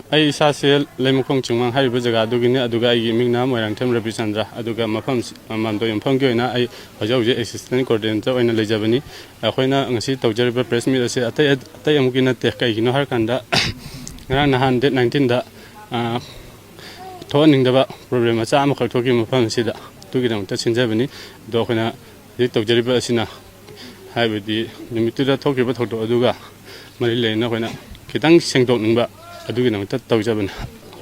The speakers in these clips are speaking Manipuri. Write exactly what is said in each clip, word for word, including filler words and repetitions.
ꯑꯩ ꯏꯁꯥꯁꯦ ꯂꯩꯃꯈꯣꯡ ꯆꯤꯡꯃꯥꯡ ꯍꯥꯏꯔꯤꯕ ꯖꯒꯥꯗꯨꯒꯤꯅꯤ꯫ ꯑꯗꯨꯒ ꯑꯩꯒꯤ ꯏꯃꯤꯡꯅ ꯃꯣꯏꯔꯥꯡꯊꯦꯝ ꯔꯕꯤꯆꯟꯗ꯭ꯔ꯫ ꯑꯗꯨꯒ ꯃꯐꯝ ꯃꯥꯝꯗꯣꯞ ꯌꯨꯝꯐꯝꯒꯤ ꯑꯣꯏꯅ ꯑꯩ ꯍꯧꯖꯤꯛ ꯍꯧꯖꯤꯛ assistant coordinator ꯑꯣꯏꯅ ꯂꯩꯖꯕꯅꯤ꯫ ꯑꯩꯈꯣꯏꯅ ꯉꯁꯤ ꯇꯧꯖꯔꯤꯕ press meet ꯑꯁꯤ ꯑꯇꯩ ꯑꯇꯩ ꯑꯃꯨꯛꯀꯤ ꯅꯠꯇꯦ꯫ ꯀꯩꯒꯤꯅꯣ ꯍꯥꯏꯔꯀꯥꯟꯗ, ꯉꯔꯥꯡ ꯅꯍꯥꯟ date nineteenꯗ, ꯑ, ꯊꯣꯛꯍꯟꯅꯤꯡꯗꯕ problem ꯃꯆꯥ ꯑꯃꯈꯛ ꯊꯣꯛꯈꯤ ꯃꯐꯝ ꯑꯁꯤꯗ꯫ ꯑꯗꯨꯒꯤꯗꯃꯛꯇ ꯁꯤꯟꯖꯕꯅꯤ꯫ ꯑꯗꯣ ꯑꯩꯈꯣꯏꯅ ꯍꯧꯖꯤꯛ ꯇꯧꯖꯔꯤꯕ ꯑꯁꯤꯅ, ꯍꯥꯏꯕꯗꯤ ꯅꯨꯃꯤꯠꯇꯨꯗ ꯊꯣꯛꯈꯤꯕ ꯊꯧꯗꯣꯛ ꯑꯗꯨꯒ ꯃꯔꯤ ꯂꯩꯅꯅ ꯑꯩꯈꯣꯏꯅ ꯈꯤꯇꯪ ꯁꯦꯡꯗꯣꯛꯅꯤꯡꯕ ꯑꯗꯨꯒꯤꯗꯃꯛꯇ ꯇꯧꯖꯕꯅꯤ꯫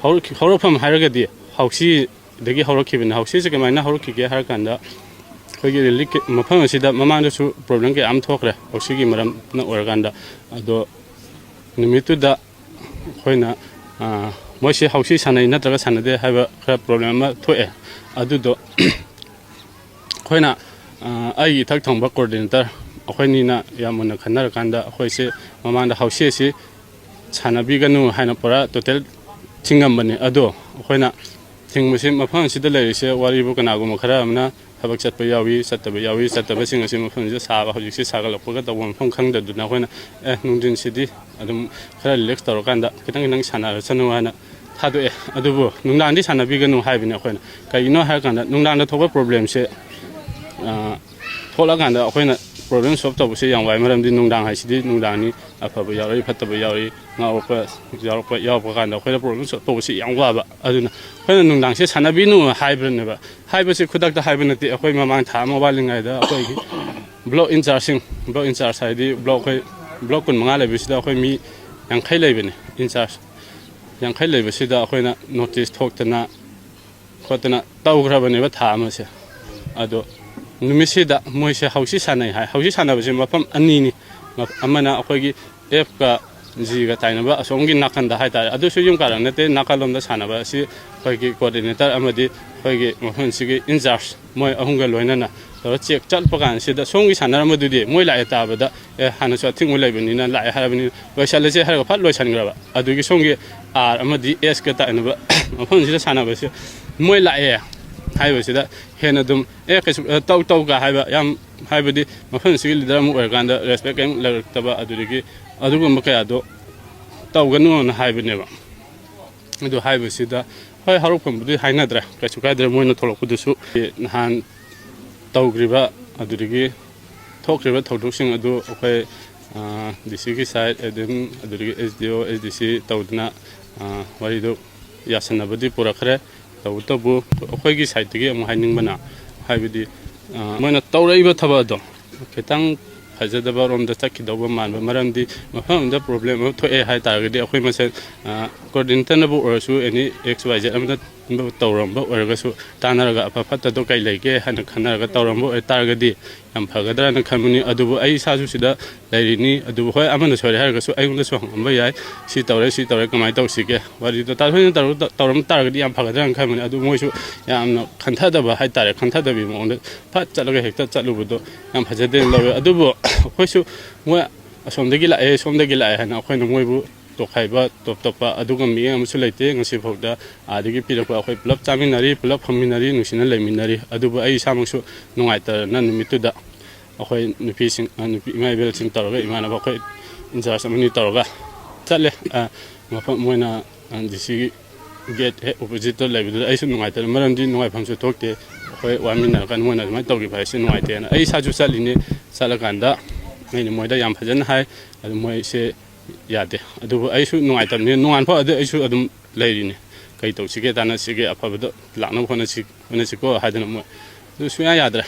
ꯍꯧꯔꯛ-, ꯍꯧꯔꯛꯐꯝ ꯍꯥꯏꯔꯒꯗꯤ ꯍꯥꯎꯁꯤꯗꯒꯤ ꯍꯧꯔꯛꯈꯤꯕꯅꯤ꯫ ꯍꯥꯎꯁꯤꯁꯦ ꯀꯃꯥꯏꯅ ꯍꯧꯔꯛꯈꯤꯒꯦ ꯍꯥꯏꯔ ꯀꯥꯟꯗ, ꯑꯩꯈꯣꯏꯒꯤ relief camp ꯃꯐꯝ ꯑꯁꯤꯗ ꯃꯃꯥꯡꯗꯁꯨ problem ꯀꯌꯥ ꯑꯃ ꯊꯣꯛꯈ꯭ꯔꯦ ꯍꯥꯎꯁꯤꯒꯤ ꯃꯔꯝꯅ ꯑꯣꯏꯔꯀꯥꯟꯗ꯫ ꯑꯗꯣ ꯅꯨꯃꯤꯠꯇꯨꯗ ꯑꯩꯈꯣꯏꯅ, ꯑ, ꯃꯣꯏꯁꯦ ꯍꯥꯎꯁꯤ ꯁꯥꯟꯅꯩ ꯅꯠꯇ꯭ꯔꯒ ꯁꯥꯟꯅꯗꯦ ꯍꯥꯏꯕ ꯈꯔ problem ꯑꯃ ꯊꯣꯛꯑꯦ꯫ ꯑꯗꯨꯗꯣ ꯑꯩꯈꯣꯏꯅ, ꯑ, ꯑꯩꯒꯤ ꯏꯊꯛ ꯊꯣꯡꯕ coordinator ꯑꯩꯈꯣꯏꯅꯤꯅ ꯌꯥꯝ ꯃꯨꯟꯅ ꯈꯟꯅꯔꯀꯥꯟꯗ, ꯑꯩꯈꯣꯏꯁꯦ ꯃꯃꯥꯡꯗ ꯍꯥꯎꯁꯤ ꯑꯁꯤ ꯁꯥꯟꯅꯕꯤꯒꯅꯨ ꯍꯥꯏꯅ ꯄꯨꯔꯥ total ꯊꯤꯡꯉꯝꯕꯅꯤ꯫ ꯑꯗꯣ ꯑꯩꯈꯣꯏꯅ ꯊꯤꯡꯕꯁꯤ, ꯃꯐꯝ ꯑꯁꯤꯗ ꯂꯩꯔꯤꯁꯦ, ꯋꯥꯔꯤꯕꯨ, ꯀꯅꯥꯒꯨꯝꯕ ꯈꯔ ꯑꯃꯅ ꯊꯕꯛ ꯆꯠꯄ ꯌꯥꯎꯏ, ꯆꯠꯇꯕ ꯌꯥꯎꯏ꯫ ꯆꯠꯇꯕꯁꯤꯡ ꯑꯁꯤ ꯃꯐꯝꯁꯤꯗ ꯁꯥꯕ, ꯍꯧꯖꯤꯛꯁꯤ ꯁꯥꯒꯠꯂꯛꯄꯒ ꯇꯧꯕ ꯃꯐꯝ ꯈꯪꯗꯗꯨꯅ ꯑꯩꯈꯣꯏꯅ, "ꯑꯦ, ꯅꯨꯡꯊꯤꯟꯁꯤꯗꯤ ꯑꯗꯨꯝ ꯈꯔ relax ꯇꯧꯔꯀꯥꯟꯗ ꯈꯤꯇꯪ ꯈꯤꯇꯪ ꯁꯥꯟꯅꯔꯁꯅꯨ" ꯍꯥꯏꯅ ꯊꯥꯗꯣꯛꯑꯦ꯫ ꯑꯗꯨꯕꯨ ꯅꯨꯡꯗꯥꯡꯗꯤ ꯁꯥꯟꯅꯕꯤꯒꯅꯨ ꯍꯥꯏꯕꯅꯤ ꯑꯩꯈꯣꯏꯅ꯫ ꯀꯩꯒꯤꯅꯣ ꯍꯥꯏꯔꯀꯥꯟꯗ, ꯅꯨꯡꯗꯥꯡꯗ ꯊꯣꯛꯄ problemꯁꯦ, ꯑ, ꯊꯣꯛꯂꯀꯥꯟꯗ ꯑꯩꯈꯣꯏꯅ problem solve ꯇꯧꯕꯁꯦ ꯌꯥꯝ ꯋꯥꯏ꯫ ꯃꯔꯝꯗꯤ ꯅꯨꯡꯗꯥꯡ ꯍꯥꯏꯁꯤꯗꯤ ꯅꯨꯡꯗꯥꯡꯅꯤ, ꯑꯐꯕ ꯌꯥꯎꯔꯛꯏ, ꯐꯠꯇꯕ ꯌꯥꯎꯔꯛꯏ, ꯉꯥꯎꯔꯛꯄ ꯌꯥꯎꯔꯛꯄ, ꯌꯥꯎꯔꯛꯄ ꯀꯥꯟꯗ ꯑꯩꯈꯣꯏꯅ problem solve ꯇꯧꯕꯁꯤ ꯌꯥꯝ ꯋꯥꯕ꯫ ꯑꯗꯨꯅ ꯑꯩꯈꯣꯏꯅ ꯅꯨꯡꯗꯥꯡꯁꯦ ꯁꯥꯟꯅꯕꯤꯅꯨ ꯍꯥꯏꯕꯅꯦꯕ꯫ ꯍꯥꯏꯕꯁꯤ ꯈꯨꯗꯛꯇ ꯍꯥꯏꯕ ꯅꯠꯇꯦ꯫ ꯑꯩꯈꯣꯏ ꯃꯃꯥꯡ ꯊꯥ ꯑꯃ ꯋꯥꯠꯂꯤꯉꯩꯗ ꯑꯩꯈꯣꯏꯒꯤ block in chargeꯁꯤꯡ, block in charge ꯍꯥꯏꯗꯤ block, ꯑꯩꯈꯣꯏ block ꯀꯨꯟꯃꯉꯥ ꯂꯩꯕꯁꯤꯗ ꯑꯩꯈꯣꯏ ꯃꯤ ꯌꯥꯡꯈꯩ ꯂꯩꯕꯅꯤ, in charge ꯌꯥꯡꯈꯩ ꯂꯩꯕꯁꯤꯗ ꯑꯩꯈꯣꯏꯅ notice ꯊꯣꯛꯇꯅ ꯈꯣꯠꯇꯅ ꯇꯧꯈ꯭ꯔꯕꯅꯦꯕ ꯊꯥ ꯑꯃꯁꯦ꯫ ꯑꯗꯣ ꯅꯨꯃꯤꯠꯁꯤꯗ ꯃꯣꯏꯁꯦ ꯍꯥꯎꯁꯤ ꯁꯥꯟꯅꯩ ꯍꯥꯏ꯫ ꯍꯥꯎꯁꯤ ꯁꯥꯟꯅꯕꯁꯦ ꯃꯐꯝ ꯑꯅꯤꯅꯤ꯫ ꯃ-, ꯑꯃꯅ ꯑꯩꯈꯣꯏꯒꯤ Fꯀ Gꯒ ꯇꯥꯏꯅꯕ ꯑꯁꯣꯝꯒꯤ ꯅꯥꯀꯟꯗ ꯍꯥꯏꯇꯥꯔꯦ꯫ ꯑꯗꯨꯁꯨ ꯌꯨꯝ ꯀꯥꯔꯛ ꯅꯠꯇꯦ, ꯅꯥꯀꯜꯂꯣꯝꯗ ꯁꯥꯟꯅꯕ ꯑꯁꯤ ꯑꯩꯈꯣꯏꯒꯤ coordinator ꯑꯃꯗꯤ ꯑꯩꯈꯣꯏꯒꯤ ꯃꯐꯝꯁꯤꯒꯤ in charge, ꯃꯣꯏ ꯑꯍꯨꯝꯒ ꯂꯣꯏꯅꯅ ꯇꯧꯔ check ꯆꯠꯄ ꯀꯥꯟꯁꯤꯗ, ꯁꯣꯝꯒꯤ ꯁꯥꯟꯅꯔꯝꯕꯗꯨꯗꯤ ꯃꯣꯏ ꯂꯥꯛꯑꯦ ꯇꯥꯕꯗ, "ꯑꯦ, ꯍꯥꯟꯅꯁꯨ ꯑꯊꯤꯡꯕ ꯂꯩꯕꯅꯤꯅ ꯂꯥꯛꯑꯦ ꯍꯥꯏꯔꯕꯅꯤꯅ ꯂꯣꯏꯁꯜꯂꯁꯦ" ꯍꯥꯏꯔꯒ ꯐꯠ ꯂꯣꯏꯁꯟꯈ꯭ꯔꯕ꯫ ꯑꯗꯨꯒꯤ ꯁꯣꯝꯒꯤ R ꯑꯃꯗꯤ Sꯀ ꯇꯥꯏꯅꯕ ꯃꯐꯝꯁꯤꯗ ꯁꯥꯟꯅꯕꯁꯦ ꯃꯣꯏ ꯂꯥꯛꯑꯦ ꯍꯥꯏꯕꯁꯤꯗ ꯍꯦꯟꯅ ꯑꯗꯨꯝ, "ꯑꯦ, ꯀꯩꯁꯨ, ꯑ, ꯇꯧ, ꯇꯧ" ꯀ ꯍꯥꯏꯕ, ꯌꯥꯝ, ꯍꯥꯏꯕꯗꯤ ꯃꯐꯝꯁꯤꯒꯤ leader ꯑꯃ ꯑꯣꯏꯔꯀꯥꯟꯗ respect ꯀꯔꯤꯝ ꯂꯩꯔꯛꯇꯕ, ꯑꯗꯨꯗꯒꯤ ꯑꯗꯨꯒꯨꯝꯕ ꯀꯌꯥꯗꯣ ꯇꯧꯒꯅꯨꯅ ꯍꯥꯏꯕꯅꯦꯕ꯫ ꯑꯗꯨ ꯍꯥꯏꯕꯁꯤꯗ, ꯍꯣꯏ, ꯍꯧꯔꯛꯐꯝꯕꯨꯗꯤ ꯍꯥꯏꯅꯗ꯭ꯔꯦ, ꯀꯩꯁꯨ ꯀꯥꯏꯗ꯭ꯔꯦ꯫ ꯃꯣꯏꯅ ꯊꯣꯛꯂꯛꯄꯗꯨꯁꯨ ꯅꯍꯥꯟ ꯇꯧꯈ꯭ꯔꯤꯕ, ꯑꯗꯨꯗꯒꯤ ꯊꯣꯛꯈ꯭ꯔꯤꯕ ꯊꯧꯗꯣꯛꯁꯤꯡ ꯑꯗꯨ ꯑꯩꯈꯣꯏ, ꯗꯤ ꯁꯤꯒꯤ ꯁꯥꯏꯠ, ꯑꯦ ꯗꯤ ꯑꯦꯝ, ꯑꯗꯨꯗꯒꯤ ꯑꯦꯁ ꯗꯤ ꯑꯣ, ꯑꯦꯁ ꯗꯤ ꯁꯤ ꯇꯧꯗꯅ, ꯑ, ꯋꯥꯔꯤꯗꯨ ꯌꯥꯁꯟꯅꯕꯗꯤ ꯄꯨꯔꯛꯈ꯭ꯔꯦ꯫ ꯇꯧꯕꯇꯕꯨ ꯑꯩꯈꯣꯏꯒꯤ ꯁꯥꯏꯠꯇꯒꯤ ꯑꯃꯨꯛ ꯍꯥꯏꯅꯤꯡꯕꯅ, ꯍꯥꯏꯕꯗꯤ, ꯑ, ꯃꯣꯏꯅ ꯇꯧꯔꯛꯏꯕ ꯊꯕꯛ ꯑꯗꯣ ꯈꯤꯇꯪ ꯐꯖꯗꯕ ꯔꯣꯝꯗ ꯆꯠꯈꯤꯗꯧꯕ ꯃꯥꯟꯕ꯫ ꯃꯔꯝꯗꯤ ꯃꯐꯝ ꯑꯃꯗ ꯄ꯭ꯔꯣꯕ꯭ꯂꯦꯝ ꯑꯃ ꯊꯣꯛꯑꯦ ꯍꯥꯏ ꯇꯥꯔꯒꯗꯤ, ꯑꯩꯈꯣꯏ ꯃꯁꯦꯟ, ꯑ, ꯀꯣꯑꯣꯔꯗꯤꯅꯦꯇꯔꯅꯕꯨ ꯑꯣꯏꯔꯁꯨ, ꯑꯦꯅꯤ ꯑꯦꯛꯁ ꯋꯥꯏ ꯖꯦꯠ ꯑꯃꯅ ꯇꯧꯔꯝꯕ ꯑꯣꯏꯔꯒꯁꯨ, ꯇꯥꯟꯅꯔꯒ ꯑꯐ ꯐꯠꯇꯗꯣ ꯀꯩ ꯂꯩꯒꯦ ꯍꯥꯏꯅ ꯈꯟꯅꯔꯒ ꯇꯧꯔꯝꯕ ꯑꯣꯏꯇꯥꯔꯒꯗꯤ ꯌꯥꯝ ꯐꯒꯗ꯭ꯔꯥꯅ ꯈꯟꯕꯅꯤ꯫ ꯑꯗꯨꯕꯨ ꯑꯩ ꯏꯁꯥꯁꯨ ꯁꯤꯗ ꯂꯩꯔꯤꯅꯤ꯫ ꯑꯗꯨꯕꯨ ꯍꯣꯏ, ꯑꯃꯅ ꯁꯣꯏꯔꯦ ꯍꯥꯏꯔꯒꯁꯨ ꯑꯩꯉꯣꯟꯗꯁꯨ ꯍꯪꯉꯝꯕ ꯌꯥꯏ, "ꯁꯤ ꯇꯧꯔꯦ, ꯁꯤ ꯇꯧꯔꯦ, ꯀꯃꯥꯏꯅ ꯇꯧꯁꯤꯒꯦ?" ꯋꯥꯔꯤꯗꯣ ꯇꯥꯊꯣꯛ ꯇꯥꯊꯣꯛ ꯇꯧꯔꯝ ꯇꯥꯔꯒꯗꯤ ꯌꯥꯝ ꯐꯒꯗ꯭ꯔꯥꯅ ꯈꯟꯕꯅꯤ꯫ ꯑꯗꯨ ꯃꯣꯏꯁꯨ ꯌꯥꯝꯅ ꯈꯟꯊꯗꯕ ꯍꯥꯏꯇꯥꯔꯦ, ꯈꯟꯊꯗꯕꯤ ꯃꯑꯣꯡꯗ ꯐꯠ ꯆꯠꯂꯒ ꯍꯦꯛꯇ ꯆꯠꯂꯨꯕꯗꯣ ꯌꯥꯝ ꯐꯖꯗꯦꯅ ꯂꯧꯋꯦ꯫ ꯑꯗꯨꯕꯨ ꯑꯩꯈꯣꯏꯁꯨ ꯃꯣꯏ ꯑꯁꯣꯝꯗꯒꯤ ꯂꯥꯛꯑꯦ, ꯁꯣꯝꯗꯒꯤ ꯂꯥꯛꯑꯦ ꯍꯥꯏꯅ ꯑꯩꯈꯣꯏꯅ ꯃꯣꯏꯕꯨ ꯇꯣꯈꯥꯏꯕ, ꯇꯣꯞ ꯇꯣꯞꯄ ꯑꯗꯨꯒ ꯃꯤꯠꯌꯦꯡ ꯑꯃꯁꯨ ꯂꯩꯇꯦ ꯉꯁꯤꯐꯥꯎꯗ꯫ ꯑꯥꯗꯒꯤ ꯄꯤꯔꯛꯄ, ꯑꯩꯈꯣꯏ ꯄꯨꯂꯞ ꯆꯥꯃꯤꯟꯅꯔꯤ, ꯄꯨꯂꯞ ꯐꯝꯃꯤꯟꯅꯔꯤ, ꯅꯨꯡꯁꯤꯅ ꯂꯩꯃꯤꯟꯅꯔꯤ꯫ ꯑꯗꯨꯕꯨ ꯑꯩ ꯏꯁꯥꯃꯛꯁꯨ ꯅꯨꯡꯉꯥꯏꯇꯗꯅ ꯅꯨꯃꯤꯠꯇꯨꯗ ꯑꯩꯈꯣꯏ ꯅꯨꯄꯤꯁꯤꯡ, ꯑ, ꯅꯨꯄꯤ ꯏꯃꯥ ꯏꯕꯦꯜꯁꯤꯡ ꯇꯧꯔꯒ, ꯏꯃꯥꯟꯅꯕ ꯑꯩꯈꯣꯏ ꯏꯟꯆꯥꯔꯖ ꯑꯃꯅꯤ ꯇꯧꯔꯒ ꯆꯠꯂꯦ꯫ ꯑ, ꯃꯐꯝ ꯃꯣꯏꯅ, ꯑ, ꯗꯤ ꯁꯤꯒꯤ ꯒꯦꯠ ꯍꯦꯛ ꯑꯣꯄꯣꯖꯤꯠꯇ ꯂꯩꯕꯗꯨꯗ ꯑꯩꯁꯨ ꯅꯨꯡꯉꯥꯏꯇꯅ, ꯃꯔꯝꯗꯤ ꯅꯨꯡꯉꯥꯏꯐꯝꯁꯨ ꯊꯣꯛꯇꯦ꯫ ꯑꯩꯈꯣꯏ ꯋꯥꯃꯤꯟꯅꯔꯀꯥꯟꯗ ꯃꯣꯏꯅ ꯑꯗꯨꯃꯥꯏꯅ ꯇꯧꯈꯤꯕ ꯍꯥꯏꯁꯦ ꯅꯨꯡꯉꯥꯏꯇꯦꯅ꯫ ꯑꯩ ꯏꯁꯥꯁꯨ ꯆꯠꯂꯤꯅꯤ, ꯆꯠꯂꯀꯥꯟꯗ ꯑꯩꯅ ꯃꯣꯏꯗ ꯌꯥꯝ ꯐꯖꯅ ꯍꯥꯏ, ꯑꯗꯨ ꯃꯣꯏꯁꯦ ꯌꯥꯗꯦ꯫ ꯑꯗꯨꯕꯨ ꯑꯩꯁꯨ ꯅꯨꯡꯉꯥꯏꯇꯕꯅꯤ, ꯅꯣꯡꯉꯥꯟ ꯐꯥꯎ ꯑꯗꯨ ꯑꯩꯁꯨ ꯑꯗꯨꯝ ꯂꯩꯔꯤꯅꯤ꯫ "ꯀꯩ ꯇꯧꯁꯤꯒꯦ, ꯇꯥꯟꯅꯁꯤꯒꯦ, ꯑꯐꯕꯗ ꯂꯥꯛꯅꯕ ꯍꯣꯠꯅꯁꯤ, ꯍꯣꯠꯅꯁꯤꯀꯣ" ꯍꯥꯏꯗꯅ ꯃꯣꯏ ꯑꯗꯨ ꯁꯨꯡꯌꯥ ꯌꯥꯗ꯭ꯔꯦ꯫